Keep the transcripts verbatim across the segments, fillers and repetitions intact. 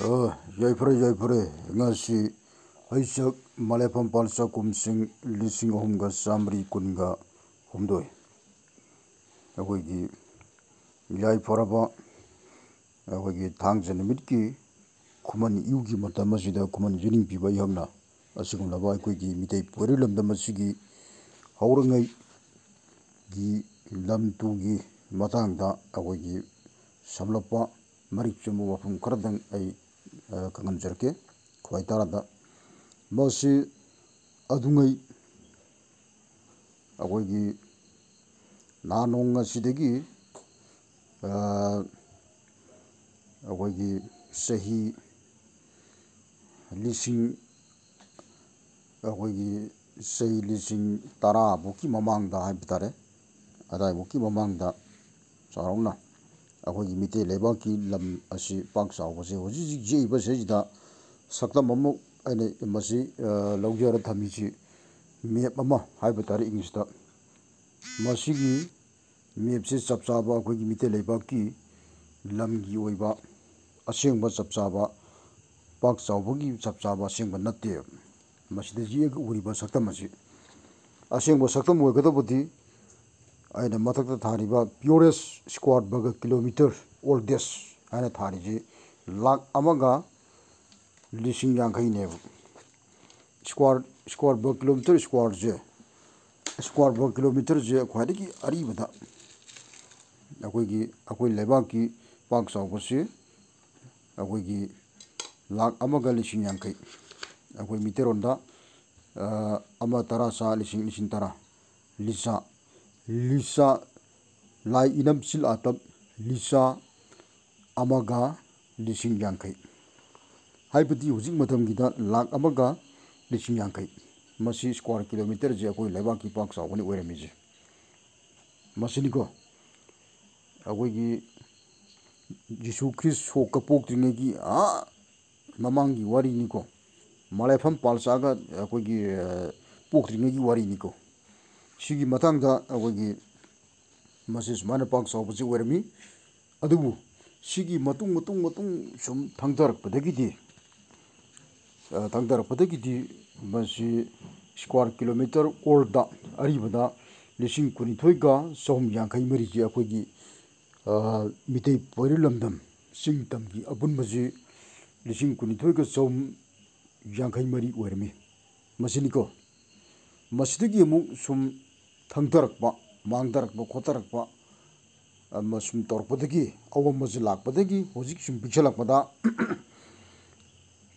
ꯑ, ꯌꯥꯏꯐꯔꯦ, ꯌꯥꯏꯐꯔꯦ꯫ ꯉꯁꯤ ꯍꯩꯁꯛ ꯃꯂꯦꯐꯝ ꯄꯥꯜꯆꯥ ꯀꯨꯝꯁꯤꯡ ꯂꯤꯁꯤꯡ ꯑꯍꯨꯝꯒ ꯆꯥꯃꯔꯤ ꯀꯨꯟꯒ ꯍꯨꯝꯗꯣꯏ꯫ ꯑꯩꯈꯣꯏꯒꯤ ꯌꯥꯏꯐꯔꯕ ꯑꯩꯈꯣꯏꯒꯤ ꯊꯥꯡꯖ ꯅꯨꯃꯤꯠꯀꯤ ꯈꯨꯃꯟ ꯏꯌꯨꯒꯤ ꯃꯇꯝ ꯑꯁꯤꯗ ꯈꯨꯃꯟ ꯌꯦꯅꯤꯡ ꯄꯤꯕ ꯑꯩꯍꯥꯛꯅ ꯑꯁꯤꯒꯨꯝꯂꯕ ꯑꯩꯈꯣꯏꯒꯤ ꯃꯤꯇꯩ ꯄꯣꯏꯔꯣꯏ ꯂꯝꯗꯝ ꯑꯁꯤꯒꯤ ꯍꯧꯔꯉꯩꯒꯤ ꯂꯝ ꯇꯨꯒꯤ ꯃꯇꯥꯡꯗ ꯑꯩꯈꯣꯏꯒꯤ ꯁꯝꯂꯞꯄ ꯃꯔꯤꯛ ꯆꯨꯝꯕ ꯋꯥꯐꯝ ꯈꯔꯗꯪ ꯑꯩ, ꯑ, ꯈꯪꯍꯟꯖꯔꯛꯀꯦ꯫ ꯈ꯭ꯋꯥꯏ ꯇꯥꯔꯗ ꯃꯁꯤ ꯑꯗꯨꯉꯩ ꯑꯩꯈꯣꯏꯒꯤ ꯅꯍꯥ ꯅꯣꯡ ꯑꯁꯤꯗꯒꯤ, ꯑ, ꯑꯩꯈꯣꯏꯒꯤ ꯆꯍꯤ ꯂꯤꯁꯤꯡ, ꯑꯩꯈꯣꯏꯒꯤ ꯆꯍꯤ ꯂꯤꯁꯤꯡ ꯇꯔꯥꯃꯨꯛꯀꯤ ꯃꯃꯥꯡꯗ ꯍꯥꯏꯕ ꯇꯥꯔꯦ, ꯑꯗꯥꯏꯃꯨꯛꯀꯤ ꯃꯃꯥꯡꯗ ꯆꯥꯎꯔꯥꯛꯅ ꯑꯩꯈꯣꯏꯒꯤ ꯃꯤꯇꯩ ꯂꯩꯕꯥꯛꯀꯤ ꯂꯝ ꯑꯁꯤ ꯄꯥꯛ ꯆꯥꯎꯕꯁꯦ ꯍꯧꯖꯤꯛ ꯍꯧꯖꯤꯛ ꯌꯦꯛꯏꯕꯁꯤꯗꯩꯁꯤꯗ ꯁꯛꯇꯝ ꯑꯃ ꯑꯩꯅ ꯃꯁꯤ, ꯑ, ꯂꯧꯖꯔ ꯊꯝꯃꯤꯁꯤ ꯃꯦꯞ ꯑꯃ ꯍꯥꯏꯕ ꯇꯥꯔꯦ ꯏꯪꯂꯤꯁꯇ꯫ ꯃꯁꯤꯒꯤ ꯃꯦꯞꯁꯦ ꯆꯞ ꯆꯥꯕ ꯑꯩꯈꯣꯏꯒꯤ ꯃꯤꯇꯩ ꯂꯩꯕꯥꯛꯀꯤ ꯂꯝꯒꯤ ꯑꯣꯏꯕ ꯑꯁꯦꯡꯕ ꯆꯞ ꯆꯥꯕ ꯄꯥꯛ ꯆꯥꯎꯕꯒꯤ ꯆꯞ ꯆꯥꯕ ꯑꯁꯦꯡꯕ ꯅꯠꯇꯦ꯫ ꯃꯁꯤꯗ ꯌꯦꯛꯑꯒ ꯎꯔꯤꯕ ꯁꯛꯇꯝ ꯑꯁꯤ ꯑꯁꯦꯡꯕ ꯁꯛꯇꯝ ꯑꯣꯏꯒꯗꯕꯗꯤ ꯑꯩꯅ ꯃꯊꯛꯇ ꯊꯥꯔꯤꯕ purest square verga kilometer oldest ꯍꯥꯏꯅ ꯊꯥꯔꯤꯁꯤ ꯂꯥꯛ ꯑꯃꯒ ꯂꯤꯁꯤꯡ ꯌꯥꯡꯈꯩꯅꯦꯕ꯫ Square, square verga kilometer squareꯁꯦ, square verga kilometerꯁꯦ ꯈ꯭ꯋꯥꯏꯗꯒꯤ ꯑꯔꯤꯕꯗ ꯑꯩꯈꯣꯏꯒꯤ, ꯑꯩꯈꯣꯏ ꯂꯩꯕꯥꯛꯀꯤ ꯄꯥꯛ ꯆꯥꯎꯕꯁꯤ ꯑꯩꯈꯣꯏꯒꯤ ꯂꯥꯛ ꯑꯃꯒ ꯂꯤꯁꯤꯡ ꯌꯥꯡꯈꯩ꯫ ꯑꯩꯈꯣꯏ ꯃꯤꯇꯩꯔꯣꯟꯗ, ꯑ, ꯑꯃ ꯇꯔꯥ ꯆꯥ ꯂꯤꯁꯤꯡ, ꯂꯤꯁꯤꯡ ꯇꯔꯥ꯫ ꯂꯤꯆꯥ, ꯂꯤꯆꯥ, ꯂꯥꯏ ꯏꯅꯝ ꯆꯤꯜ ꯑꯥꯇꯞ, ꯂꯤꯆꯥ ꯑꯃꯒ ꯂꯤꯁꯤꯡ ꯌꯥꯡꯈꯩ꯫ ꯍꯥꯏꯕꯗꯤ ꯍꯧꯖꯤꯛ ꯃꯇꯝꯒꯤꯗ ꯂꯥꯛ ꯑꯃꯒ ꯂꯤꯁꯤꯡ ꯌꯥꯡꯈꯩ꯫ ꯃꯁꯤ square kilometerꯁꯦ ꯑꯩꯈꯣꯏ ꯂꯩꯕꯥꯛꯀꯤ ꯄꯥꯛ ꯆꯥꯎꯕꯅ ꯑꯣꯏꯔꯝꯃꯤꯁꯦ꯫ ꯃꯁꯤꯅꯤꯀꯣ ꯑꯩꯈꯣꯏꯒꯤ ꯖꯤꯁꯨ ꯈ꯭ꯔꯤꯁ ꯁꯣꯛꯀ ꯄꯣꯛꯇ꯭ꯔꯤꯉꯩꯒꯤ ꯑꯥ ꯃꯃꯥꯡꯒꯤ ꯋꯥꯔꯤꯅꯤꯀꯣ꯫ ꯃꯂꯦꯐꯝ ꯄꯥꯜꯆꯥꯒ ꯑꯩꯈꯣꯏꯒꯤ, ꯑ, ꯄꯣꯛꯇ꯭ꯔꯤꯉꯩꯒꯤ ꯋꯥꯔꯤꯅꯤꯀꯣ꯫ ꯁꯤꯒꯤ ꯃꯇꯥꯡꯗ ꯑꯩꯈꯣꯏꯒꯤ ꯃꯁꯤ ꯁꯨꯃꯥꯏꯅ ꯄꯥꯛ ꯆꯥꯎꯕꯁꯤ ꯑꯣꯏꯔꯝꯃꯤ꯫ ꯑꯗꯨꯕꯨ ꯁꯤꯒꯤ ꯃꯇꯨꯡ, ꯃꯇꯨꯡ, ꯃꯇꯨꯡ ꯁꯨꯝ ꯊꯪꯊꯔꯛꯄꯗꯒꯤꯗꯤ, ꯑ, ꯊꯪꯊꯔꯛꯄꯗꯒꯤꯗꯤ ꯃꯁꯤ square kilometre ꯑꯣꯔꯗ ꯑꯔꯤꯕꯗ ꯂꯤꯁꯤꯡ ꯀꯨꯟꯅꯤꯊꯣꯏꯒ ꯆꯍꯨꯝ ꯌꯥꯡꯈꯩ ꯃꯔꯤꯁꯤ ꯑꯩꯈꯣꯏꯒꯤ, ꯑ, ꯃꯤꯇꯩ ꯄꯣꯏꯔꯨ ꯂꯝꯗꯝ ꯆꯤꯡ ꯇꯝꯒꯤ ꯑꯄꯨꯟꯕꯁꯤ ꯂꯤꯁꯤꯡ ꯀꯨꯟꯅꯤꯊꯣꯏꯒ ꯆꯍꯨꯝ ꯌꯥꯡꯈꯩ ꯃꯔꯤ ꯑꯣꯏꯔꯝꯃꯤ꯫ ꯃꯁꯤꯅꯤꯀꯣ꯫ ꯃꯁꯤꯗꯒꯤ ꯑꯃꯨꯛ ꯁꯨꯝ ꯊꯪꯊꯔꯛꯄ, ꯃꯥꯡꯊꯔꯛꯄ, ꯈꯣꯠꯊꯔꯛꯄ, ꯑꯃ ꯁꯨꯝ ꯇꯧꯔꯛꯄꯗꯒꯤ, ꯑꯑꯣꯟꯕꯁꯤ ꯂꯥꯛꯄꯗꯒꯤ ꯍꯧꯖꯤꯛ ꯁꯨꯝ ꯄꯤꯛꯁꯜꯂꯛꯄꯗ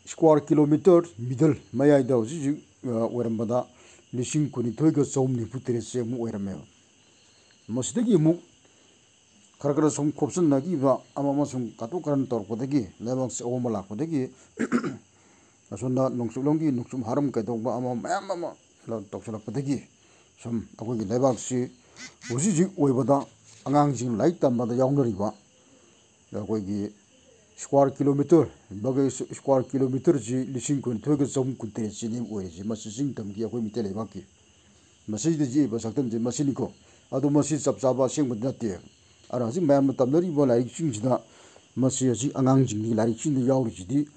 square kilometre middle ꯃꯌꯥꯏꯗ ꯍꯧꯖꯤꯛ ꯍꯧꯖꯤꯛ, ꯑ, ꯑꯣꯏꯔꯝꯕꯗ ꯂꯤꯁꯤꯡ ꯀꯨꯟꯅꯤꯊꯣꯏꯒ ꯆꯍꯨꯝ ꯅꯤꯐꯨ ꯇꯔꯦꯠꯁꯦ ꯑꯃꯨꯛ ꯑꯣꯏꯔꯝꯃꯦꯕ꯫ ꯃꯁꯤꯗꯒꯤ ꯑꯃꯨꯛ ꯈꯔ ꯈꯔ ꯁꯨꯝ ꯈꯣꯞꯆꯟꯅꯈꯤꯕ ꯑꯃ ꯑꯃ ꯁꯨꯝ ꯀꯥꯊꯣꯛ ꯀꯥꯔꯟ ꯇꯧꯔꯛꯄꯗꯒꯤ, ꯂꯩꯕꯥꯛꯁꯦ ꯑꯑꯣꯟꯕ ꯂꯥꯛꯄꯗꯒꯤ, ꯑꯁꯣꯝꯗ ꯅꯣꯡꯆꯨꯞꯂꯣꯝꯒꯤ ꯅꯣꯡꯆꯨꯞ ꯍꯥꯔꯝ ꯀꯩꯗꯧꯕ ꯑꯃ ꯃꯌꯥꯝ ꯑꯃ ꯇꯧꯁꯤꯜꯂꯛꯄꯗꯒꯤ ꯁꯨꯝ ꯑꯩꯈꯣꯏꯒꯤ ꯂꯩꯕꯥꯛꯁꯤ ꯍꯧꯖꯤꯛ ꯍꯧꯖꯤꯛ ꯑꯣꯏꯕꯗ ꯑꯉꯥꯡꯁꯤꯡ ꯂꯥꯏꯔꯤꯛ ꯇꯝꯕꯗ ꯌꯥꯎꯅꯔꯤꯕ ꯑꯩꯈꯣꯏꯒꯤ square kilometre, ꯕꯒ square kilometreꯁꯤ ꯂꯤꯁꯤꯡ ꯀꯨꯟꯅꯤꯊꯣꯏꯒ ꯆꯍꯨꯝ ꯀꯨꯟꯇꯔꯦꯠꯁꯤꯅꯤ ꯑꯣꯏꯔꯤꯁꯤ, ꯃꯁꯤ ꯆꯤꯡ ꯇꯝꯒꯤ ꯑꯩꯈꯣꯏ ꯃꯤꯇꯩ ꯂꯩꯕꯥꯛꯀꯤ꯫ ꯃꯁꯤꯗ ꯌꯦꯛꯏꯕ ꯁꯛꯇꯝꯁꯦ ꯃꯁꯤꯅꯤꯀꯣ꯫ ꯑꯗꯣ ꯃꯁꯤ ꯆꯞ ꯆꯥꯕ ꯑꯁꯦꯡꯕꯗꯤ ꯅꯠꯇꯦ꯫ ꯑꯗꯣ ꯍꯧꯖꯤꯛ ꯃꯌꯥꯝꯅ ꯇꯝꯅꯔꯤꯕ ꯂꯥꯏꯔꯤꯛꯁꯤꯡꯁꯤꯗ, ꯃꯁꯤ ꯍꯧꯖꯤꯛ ꯑꯉꯥꯡꯁꯤꯡꯒꯤ ꯂꯥꯏꯔꯤꯛꯁꯤꯡꯗ ꯌꯥꯎꯔꯤꯁꯤꯗꯤ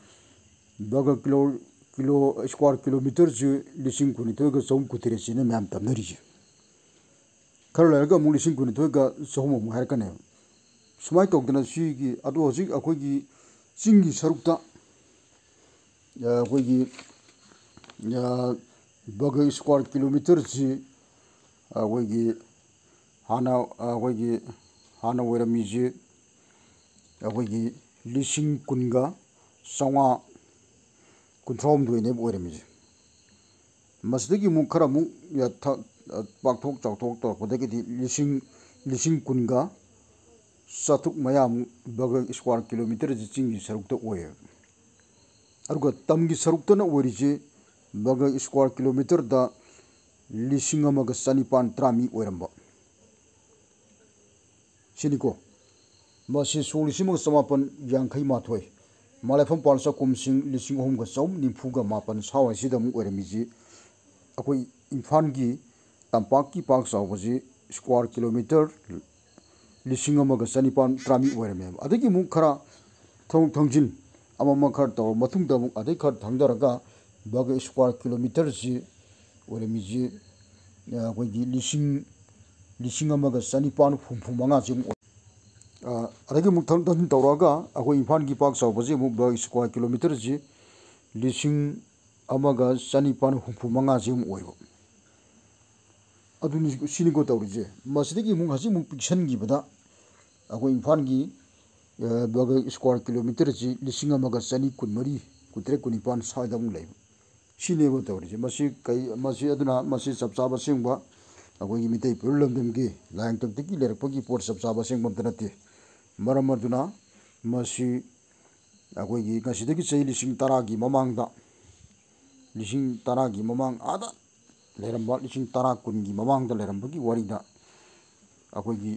ꯕꯒ ꯀꯤꯂꯣ, ꯀꯤꯂꯣ, square kilometreꯁꯤ ꯂꯤꯁꯤꯡ ꯀꯨꯟꯅꯤꯊꯣꯏꯒ ꯆꯍꯨꯝ ꯀꯨꯟꯇꯔꯦꯠꯁꯤꯅ ꯃꯌꯥꯝ ꯇꯝꯅꯔꯤꯁꯦ꯫ ꯈꯔ ꯂꯩꯔꯒ ꯑꯃꯨꯛ ꯂꯤꯁꯤꯡ ꯀꯨꯟꯅꯤꯊꯣꯏꯒ ꯆꯍꯨꯝ ꯑꯃꯨꯛ ꯍꯥꯏꯔꯛꯀꯅꯦꯕ꯫ ꯁꯨꯃꯥꯏꯅ ꯇꯧꯗꯅ ꯁꯤꯒꯤ, ꯑꯗꯣ ꯍꯧꯖꯤꯛ ꯑꯩꯈꯣꯏꯒꯤ ꯆꯤꯡꯒꯤ ꯁꯔꯨꯛꯇ, ꯑ, ꯑꯩꯈꯣꯏꯒꯤ, ꯑ, ꯕꯒ square kilometreꯁꯤ ꯑꯩꯈꯣꯏꯒꯤ ꯍꯥꯟꯅ, ꯑꯩꯈꯣꯏꯒꯤ ꯍꯥꯟꯅ ꯑꯣꯏꯔꯝꯃꯤꯁꯤ ꯑꯩꯈꯣꯏꯒꯤ ꯂꯤꯁꯤꯡ ꯀꯨꯟꯒ ꯆꯥꯝꯃꯉꯥ ꯀꯨꯟꯊ꯭ꯔꯥ ꯍꯨꯝꯗꯣꯏꯅꯦꯕ ꯑꯣꯏꯔꯝꯃꯤꯁꯦ꯫ ꯃꯁꯤꯗꯒꯤ ꯑꯃꯨꯛ ꯈꯔ ꯑꯃꯨꯛ ꯌꯥꯊ-, ꯄꯥꯛꯊꯣꯛ ꯆꯥꯎꯊꯣꯛ ꯇꯧꯔꯛꯄꯗꯒꯤꯗꯤ ꯂꯤꯁꯤꯡ, ꯂꯤꯁꯤꯡ ꯀꯨꯟꯒ ꯆꯥꯇ꯭ꯔꯨꯛ ꯃꯌꯥꯃꯨꯛ ꯕꯒ square kilometreꯁꯤ ꯆꯤꯡꯒꯤ ꯁꯔꯨꯛꯇ ꯑꯣꯏꯌꯦꯕ꯫ ꯑꯗꯨꯒ ꯇꯝꯒꯤ ꯁꯔꯨꯛꯇꯅ ꯑꯣꯏꯔꯤꯁꯤ ꯕꯒ square kilometreꯗ ꯂꯤꯁꯤꯡ ꯑꯃꯒ ꯆꯅꯤꯄꯥꯟ ꯇꯔꯥ ꯃꯤ ꯑꯣꯏꯔꯝꯕ꯫ ꯁꯤꯅꯤꯀꯣ꯫ ꯃꯁꯤ ꯁꯣꯛ ꯂꯤꯁꯤꯡ ꯑꯃꯒ ꯆꯃꯥꯄꯟ ꯌꯥꯡꯈꯩ ꯃꯥꯊꯣꯏ, ꯃꯂꯥꯏꯐꯝ ꯄꯥꯜ ꯆꯥꯛꯈꯨꯝꯁꯤꯡ ꯂꯤꯁꯤꯡ ꯑꯍꯨꯝꯒ ꯆꯍꯨꯝ ꯅꯤꯐꯨꯒ ꯃꯥꯄꯟ ꯁꯥꯋꯥꯏꯁꯤꯗ ꯑꯃꯨꯛ ꯑꯣꯏꯔꯝꯃꯤꯁꯤ꯫ ꯑꯩꯈꯣꯏ ꯏꯝꯐꯥꯜꯒꯤ ꯇꯝꯄꯥꯛꯀꯤ ꯄꯥꯛ ꯆꯥꯎꯕꯁꯤ square kilometre ꯂꯤꯁꯤꯡ ꯑꯃꯒ ꯆꯅꯤꯄꯥꯟ ꯇꯔꯥꯃꯔꯤ ꯑꯣꯏꯔꯝꯃꯦꯕ꯫ ꯑꯗꯒꯤ ꯑꯃꯨꯛ ꯈꯔ ꯊꯣꯡ ꯊꯣꯡꯖꯤꯟ ꯑꯃ ꯑꯃ ꯈꯔ ꯇꯧꯔ ꯃꯇꯨꯡꯗ ꯑꯃꯨꯛ ꯑꯗꯩ ꯈꯔ ꯊꯪꯗꯔꯒ ꯕꯔꯒ ꯁ꯭ꯀ꯭ꯋꯥꯔ ꯀꯤꯂꯣꯃꯤꯇꯔꯁꯤ ꯑꯣꯏꯔꯝꯃꯤꯁꯤ, ꯑ, ꯑꯩꯈꯣꯏꯒꯤ ꯂꯤꯁꯤꯡ, ꯂꯤꯁꯤꯡ ꯑꯃꯒ ꯆꯅꯤꯄꯥꯟ ꯍꯨꯝꯐꯨ ꯃꯉꯥꯁꯤ ꯑꯃꯨꯛ ꯑꯣꯏ꯫ ꯑ, ꯑꯗꯒꯤ ꯑꯃꯨꯛ ꯊꯪ ꯊꯪꯖꯤꯟ ꯇꯧꯔꯛꯑꯒ ꯑꯩꯈꯣꯏ ꯏꯝꯐꯥꯜꯒꯤ ꯄꯥꯛ ꯆꯥꯎꯕꯁꯤ ꯑꯃꯨꯛ ꯕꯔꯒ ꯁ꯭ꯀ꯭ꯋꯥꯔ ꯀꯤꯂꯣꯃꯤꯇꯔꯁꯤ ꯂꯤꯁꯤꯡ ꯑꯃꯒ ꯆꯅꯤꯄꯥꯟ ꯍꯨꯝꯐꯨ ꯃꯉꯥꯁꯤ ꯑꯃꯨꯛ ꯑꯣꯏꯕ꯫ ꯑꯗꯨꯅꯤ, ꯁꯤꯅꯤꯀꯣ ꯇꯧꯔꯤꯁꯦ꯫ ꯃꯁꯤꯗꯒꯤ ꯑꯃꯨꯛ ꯍꯧꯖꯤꯛ ꯑꯃꯨꯛ ꯄꯤꯛꯁꯟꯈꯤꯕꯗ ꯑꯩꯈꯣꯏ ꯏꯝꯐꯥꯜꯒꯤ, ꯑ, ꯕꯔꯒ ꯁ꯭ꯀ꯭ꯋꯥꯔ ꯀꯤꯂꯣꯃꯤꯇꯔꯁꯤ ꯂꯤꯁꯤꯡ ꯑꯃꯒ ꯆꯅꯤ ꯀꯨꯟꯃꯔꯤ, ꯀꯨꯟꯇꯔꯦꯠ, ꯀꯨꯟꯅꯤꯄꯥꯟ ꯁ꯭ꯋꯥꯏꯗ ꯑꯃꯨꯛ ꯂꯩꯕ꯫ ꯁꯤꯅꯦꯕ ꯇꯧꯔꯤꯁꯦ꯫ ꯃꯁꯤ ꯀꯩ, ꯃꯁꯤ ꯑꯗꯨꯅ ꯃꯁꯤ ꯆꯞ ꯆꯥꯕ ꯑꯁꯦꯡꯕ ꯑꯩꯈꯣꯏꯒꯤ ꯃꯤꯇꯩ ꯄꯨꯔꯨ ꯂꯝꯗꯝꯒꯤ ꯂꯥꯏꯌꯦꯡꯊꯛꯇꯒꯤ ꯂꯩꯔꯛꯄꯒꯤ ꯄꯣꯠ ꯆꯞ ꯆꯥꯕ ꯑꯁꯦꯡꯕ ꯑꯝꯇ ꯅꯠꯇꯦ꯫ ꯃꯔꯝ ꯑꯗꯨꯅ ꯃꯁꯤ ꯑꯩꯈꯣꯏꯒꯤ ꯉꯁꯤꯗꯒꯤ ꯆꯍꯤ ꯂꯤꯁꯤꯡ ꯇꯔꯥꯒꯤ ꯃꯃꯥꯡꯗ, ꯂꯤꯁꯤꯡ ꯇꯔꯥꯒꯤ ꯃꯃꯥꯡ ꯑꯥꯗ ꯂꯩꯔꯝꯕ, ꯂꯤꯁꯤꯡ ꯇꯔꯥ ꯀꯨꯟꯒꯤ ꯃꯃꯥꯡꯗ ꯂꯩꯔꯝꯕꯒꯤ ꯋꯥꯔꯤꯗ ꯑꯩꯈꯣꯏꯒꯤ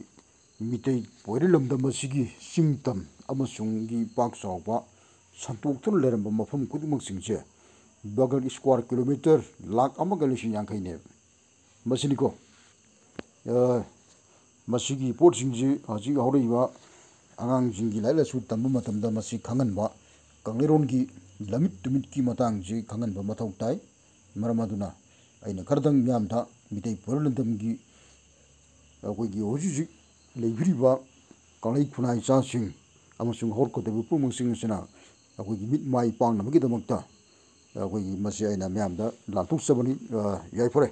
ꯃꯤꯇꯩ ꯄꯣꯏꯔꯩ ꯂꯝꯗꯝ ꯑꯁꯤꯒꯤ ꯆꯤꯡ ꯇꯝ ꯑꯃꯁꯨꯡꯒꯤ ꯄꯥꯛ ꯆꯥꯎꯕ ꯁꯟꯇꯣꯛꯇꯨꯅ ꯂꯩꯔꯝꯕ ꯃꯐꯝ ꯈꯨꯗꯤꯡꯃꯛꯁꯤꯡꯁꯦ ꯕꯔꯒ ꯁ꯭ꯀ꯭ꯋꯥꯔ ꯀꯤꯂꯣꯃꯤꯇꯔ ꯂꯥꯈ ꯑꯃꯒ ꯂꯤꯁꯤꯡ ꯌꯥꯡꯈꯩꯅꯦꯕ꯫ ꯃꯁꯤꯅꯤꯀꯣ꯫ ꯑ, ꯃꯁꯤꯒꯤ ꯄꯣꯠꯁꯤꯡꯁꯤ ꯍꯧꯖꯤꯛ ꯍꯧꯔꯛꯏꯕ ꯑꯉꯥꯡꯁꯤꯡꯒꯤ ꯂꯥꯏꯔꯤꯛ ꯂꯥꯏꯁꯨ ꯇꯝꯕ ꯃꯇꯝꯗ ꯃꯁꯤ ꯈꯪꯍꯟꯕ, ꯀꯪꯂꯩꯔꯣꯟꯒꯤ ꯂꯝꯃꯤꯠ ꯇꯨꯃꯤꯠꯀꯤ ꯃꯇꯥꯡꯁꯤ ꯈꯪꯍꯟꯕ ꯃꯊꯧ ꯇꯥꯏ꯫ ꯃꯔꯝ ꯑꯗꯨꯅ ꯑꯩꯅ ꯈꯔꯗꯪ ꯃꯤꯌꯥꯝꯗ ꯃꯤꯇꯩ ꯄꯨꯔꯨ ꯂꯝꯗꯝꯒꯤ ꯑꯩꯈꯣꯏꯒꯤ ꯍꯧꯖꯤꯛ ꯍꯧꯖꯤꯛ ꯂꯩꯕꯤꯔꯤꯕ ꯀꯪꯂꯩ ꯈꯨꯟꯅꯥꯏ ꯏꯆꯥꯁꯤꯡ ꯑꯃꯁꯨꯡ ꯍꯧꯔꯛꯀꯗꯧꯔꯤꯕ ꯄꯨꯝꯅꯃꯛꯁꯤꯡ ꯑꯁꯤꯅ ꯑꯩꯈꯣꯏꯒꯤ ꯃꯤꯠ ꯃꯥꯏ ꯄꯥꯡꯅꯕꯒꯤꯗꯃꯛꯇ ꯑꯩꯈꯣꯏꯒꯤ ꯃꯁꯤ ꯑꯩꯅ ꯃꯌꯥꯝꯗ ꯂꯥꯟꯊꯣꯛꯆꯕꯅꯤ꯫ ꯑ, ꯌꯥꯏꯐꯔꯦ꯫